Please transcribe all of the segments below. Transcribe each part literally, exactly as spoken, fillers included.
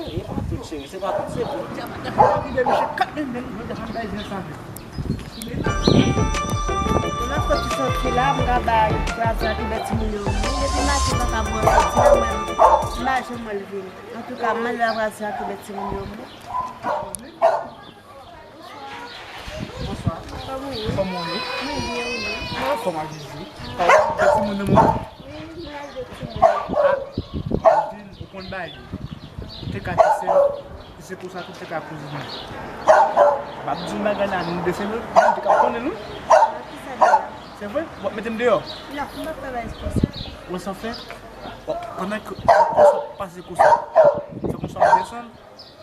Bon, e pa tout, cheri, se pa tout, se bon. Depi depi se kat mil, mil, mil, mil, bay zen sa. Lòt fwa ti soti la, m ka bay kraze ak Ibè timoun yo. Depi maten, m pa ka bwè soti la, mwen, m pa janm wè l vini. Antouka, m mande kraze ak Ibè timoun yo. Bonswa. Kòman w ye? Kòman w ye? Mwen byen, ou menm? Mwen anfòm ak Jezi. Kòman w ye? Timoun nan mwen? Wi, mwen ak de timoun. Ah, Jezi, ou konn bagay. Ou te ka ti sè m, e se konsa tou te ka kouzin mwen. M ap di yon bagay la, nou de sè nou, nou te ka konnen nou. Ah, kisa de la? Se vre? W ap mete m deyò? Non, m p ap travay konsa. Ou wè sa w fè? Bon, pandan ke w ap pase konsa, fè konsa w desann,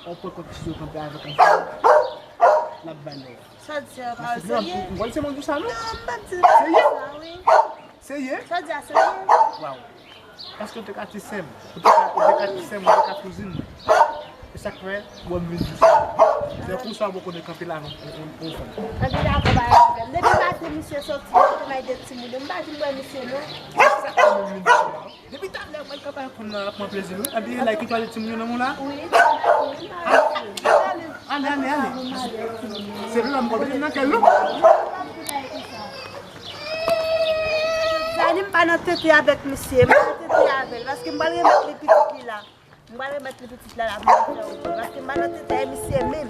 w ap pran kòb ti yo kanpe avèk yon fanm, l ap ba lè. Sa w di a pa serye? Ou wè se moun konsa, non? Non, m p ap di l konsa, wi. Serye? Sa w di a serye? Waw. Paske w te ka ti sè m. Ou te ka, ou te ka ti sè m, ou te ka kouzin mwen. E sa k fè, bon, m vin di sa. Se konsa w poko de kanpe la, non, ou, ou, ou fanm. Anpil dakò, pa gen pwoblèm. Depi maten misye soti, misye te bay de timoun yo. M pa vin wè misye, non. Sa k fè m vin di sa la. Depi talè, mwen kapab konn nan ap pran plezi, wi. Epi, la, ki twalèt timoun yo nan men w la? Wi. Ale, ale, ale. Se vre, m konprann nan kèl, non? Zani, m pa nan tete avèk misye, m pa nan tete avè l, paske m pral remèt li pitit li la. M pral remèt li pitit la la pou mwen fè ou. Paske m pa nan tete misye menm.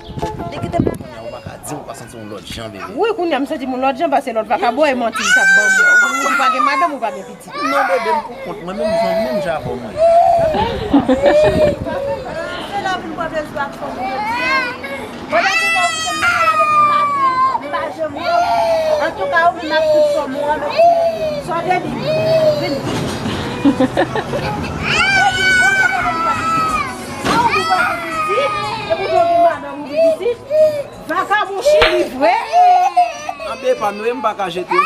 Li kite m la. Kounye a ou pa ka di m ou pa santi yon lòt jan, bebe. Wi, kounye a m santi m yon lòt jan, paske lòt vakabon e manti li t ap ban mwen. Ou pa gen madanm, ou pa gen pitit. Non, bebe, m pou kont mwen, menm jan, menm jan avè w mwen. Se la pou m pran plezi ak fanm ou jodi a. Pandan se tan ou kite m nan kay la depi maten, m pa janm wè w. Antouka, ou menm ak tout fanm ou an, mèt sou mwen. Sa w te di? Vini. Sa w di pa gen pitit? E poutan w gen madanm ou gen pitit? Vakabon chili vre. Anbe pa nou, e m pa ka jete w.